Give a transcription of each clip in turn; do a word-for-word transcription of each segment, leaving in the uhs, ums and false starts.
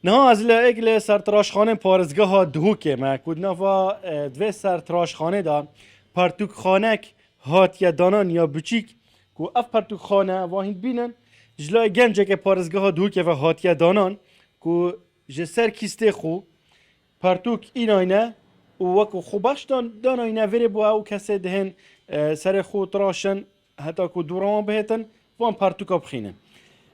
Niha ez li êk li sertiraşxanê parêzgeha Duhokê me, ku di nava, e, divê sertiraşxanê de pertûkxanek hatiye danan ya biçîk, ku ev pertûkxane va hîn dibînin, ji layê gencekê parêzgeha Duhokê ve hatiye danan, ku ji ser kîstê xwe pertûk înayne û wekî xwe beş dan-, danayne vêrê bo ew kesê dihên, e, serê xwe tiraşin, heta ku dûra wan bihêtin, van pertûka bixînin.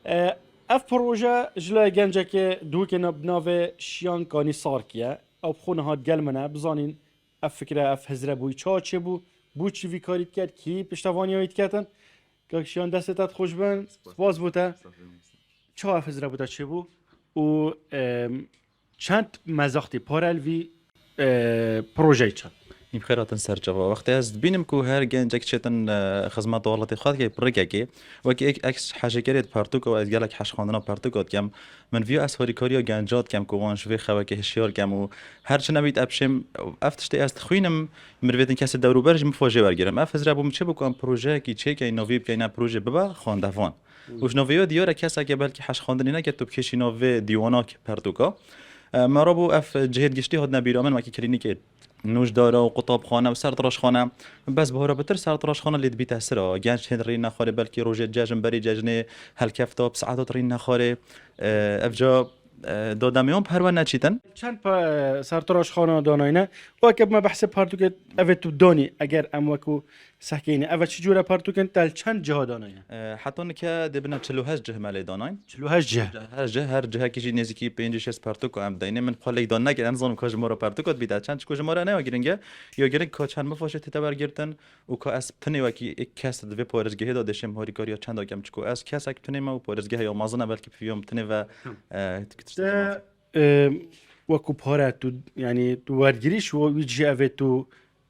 E, ev proje ji layê gencekê Duhokê na-, bi navê Şiyan Kanî Sark ye. Ew bi xwe niha digel min e. Bizanîn ev fikre, ev hizre bo wî çawa çêbû, bo çi vî karî diket, kî piştevaniya wî diketin. Kak Şiyan, destê te xweş bin. Spas bo te. Çawa ev hizre bo te çêbû û, em, çend mezaxtî pare li vî, e, projeyê çend? Hîn bi xêr hatin ser çava. Wextê ez dibînim ku her gencek çêtin, e, xizmeta welatê xwe dike, pirikekê. Wekî ek, ek hejêkerê di pertûka û ez gelek heşxandina pertûka dikem. Min viya ez harîkariya genca dikem ku wan ji vê xewekê hişyar kem û her çi nebît ev şêm, ev tiştê ez dixwînim, min vêtin kesê dewrûber ji min fojê wergirim. Ev hizre bû min çêbû ku em projeyekî çêkeyn, navî bikeyn, ev proje bibe xwendevan. Û ji navê wê diyar e keseke belkî heşxandinê neke tu bikêşî navê dîwana pertûka. E, me rabû ev cihêt giştî hatine bîra min, wekî klînîkê nûjdara û qutabxane û sertiraşxane. Bes bihara pitir sertiraşxane lê dibîte sira. Genç hên rîn nexwarê, belkî rojê cejn berî cejnê helkefta bi saetat rîn nexwarê. E, ev ca, e, dademê wan bi her we neçîtin. Çend pe-, sertiraşxana danayne? Weke me behsê pertûkê evê tu danî, eger em wekû sehkeyne. Eve çi cûre pertûk in, te li çend ciha danayne? E, heta nike dê bine çil û heşt cih me lê danayne. Çil û heşt cih? Her cih, her cihekî jî nêzîkî pêncî şêst pertûka em deyne. Min xwe lêk dan nekir, em zanim ka jimara pertûka dibîte çend, çiko jimara ne ya giring e. Ya giring ka çend mifaşê tête wergirtin û ka ez tenê wekî êk kes di vê parêzgehê de dê şêm harîkariya çend kem, çiko ez kesek tenê me û parêzgeh ya mezin e, belkî piviya min tenê ve, Hı. e, tiştê Te, e, wekû pare tu, yanî tu wergirîş û wî cihê evê tu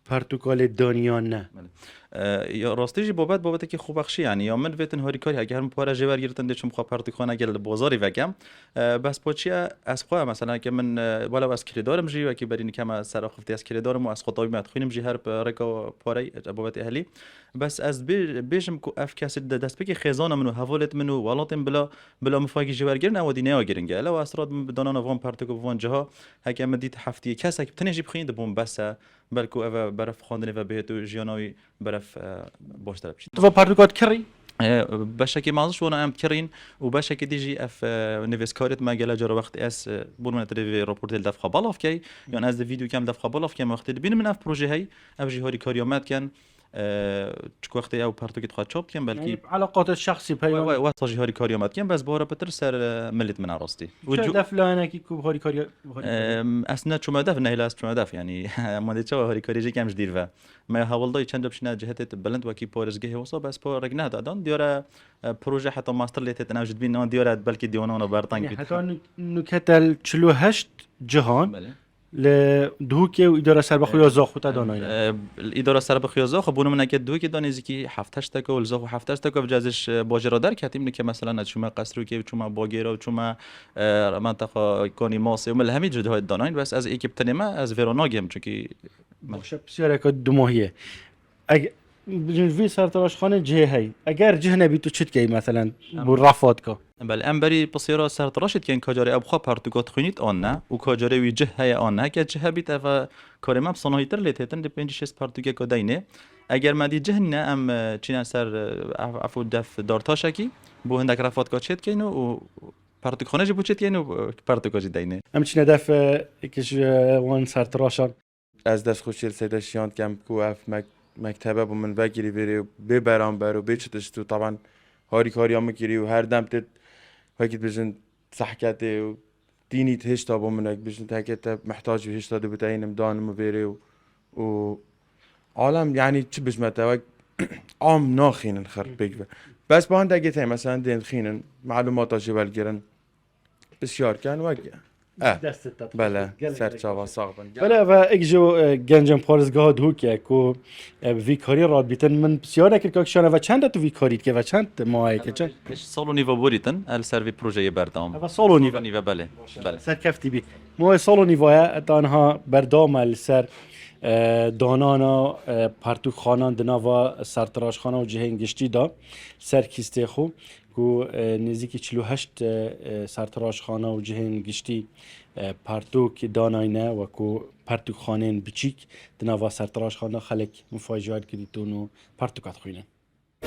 pertûka lê daniyan ne. Belê. E, ya rastî jî babet, babetekî xwebexşî, yanî ya min vêtin harîkarî, heke her min pare jê wergirtin dê çim xwe pertûkxaneke li bazarî vekem. E, bes po çi ye, ez xwe, mesela, ke min, e, welew ez kirêdarim jî, wekî berî nike me ser axiftiye ez kirêdarim û ez xwe tawî me dixwînim jî her bi rêka parey, e, babetê ehlî. Bes ez bê-, bêjim ku ev kesê de destpêkê xêzana min û hevalêt min û welatên bila, bila min fayekî jê wergirin, ew dî neya giring e. Lew ez rat min bi danana van pertûk û van ciha, heke min dît heftiyê kesek bi tenê jî bixwîn dibûm bes e. Belku ev e beref xwendinê ve bihêt û jiyana wî beref, e, baştir e bişît. Tu va pertûka dikirî? E, beşekê mezin ji wana em dikirîn û beşekê dî jî ev, e, nivîskarêt me gele cara wext ez, e, bûn min televî raportê li dev xwe belav key, yan ez di vîdyokem dev xwe belav kem wextê dibînim min ev proje hey, ev jî harîkariya me dikin. E, çik wextê ew pertûkê dixwe çap dikin, belkî Yanî, eleqata şexsî Wê, peywan. wê, wê, wê, jî harîkariya me dikin, bes bora pitir ser, e, milît min e rastî. Û Çi cu- def layenekî ku harîkariya, harîkariya? Em, ez ne çûme def, nehîle ez çûme def, yanî, em dê çawa harîkarî jê kem ji dîr ve. Me hewldayî çend bişîne cihetê bilind wekî parêzgehê wisa, bes pa rêk nehda dan. Diyare, e, proje heta master lê têtin ew ji dibîn, na diyare belkî diywana wana berteng Yanî, bît. Heta nu-, nûke te li çil û heşt cihan Belê. li Duhokê û îdara serbixwe ya Zaxo te danayne. E, îdara serbixwe ya Zaxo, bûne min eke Duhokê da nêzîkî heft heşt deka û li Zaxo heft heşt deka, vêca ez ji bajêra derketîm, nike mesela ne çûme Qesrûkê, çûme Bagêra, çûme, e, menteqa Kanî Masê û min li hemî cihê danayne, bes ez êkî bi tenê me, ez vêra nagihim, çunkî Baş e, pisyareke dumahî ye. Eg-, ji vî sertiraşxanê cihê hey. Eger cih nebî, tu çi dikey, meselen, Em- bo refat ka? Belê, em berî pisyara sertiraşê dikin, ka carê ew xwe pertûka dixwînît an ne û ka carê wî cih heye an ne. Heke cih hebît, ev e karê me bi sanahîtir lê têtin, dê pêncî şêst pertûkeka deynê. Eger me dî cih nîne, em, e, çîne ser, e, ev, ev û def dartaşekî, bo hindek refatka çê dikeyn û, û pertûkxane jî bo çê dikeyn û, e, pertûka jî deynê. Em çîne def, e, êk ji, e, wan sertiraşan. Ez destxweşiyê li Seyda Şiyan dikem ku ev mek-, mektebe bo min vekirî vêrê û bê beramber û bê çi tişt û taban harîkariya min kirî û her dem tê wekî dibêjin sehketê û dînî hêşta bo min wek bijin heke te mihtac bî hêşta dibû te yînim danim û vêrê û, û alem, yanî çi bijme te wek am naxînin xerk pêk ve. Bes bi hindekê tê, meselen, dên dixînin, melûmata jê welgirin. Pisyar ken wek. Eh, Destê te bele, xweş, gelek, ser gelek çava, baş e. Sax bin. Bele, ve ek ji, e, gencên parêzgeha Duhokê ku, e, bi vî karî radibîtin, min pisyar nekir, kak Şiyan, ve çend e tu vî karî dike, ve çend mahayeke çend? Ji sal û nîva borîtin, el ser vî projeyê berdewam. Eva sal û nîva. Sal û nîva, belê. Belê. Serkeftî bî. Mawê sal û nîva ye, heta niha berdewam e li ser, e, danana, e, pertûkxanan di nava sertiraşxana û cihên giştî de, ser kîstê xwe. Ku, e, nêzîkî çil û heşt, e, e, sertiraşxane û cihên giştî, e, pertûk danayne, wekû pertûkxaneyên biçîk di nava sertiraşxane xelek mifajiyat girîtûn û pertûka dixwînin.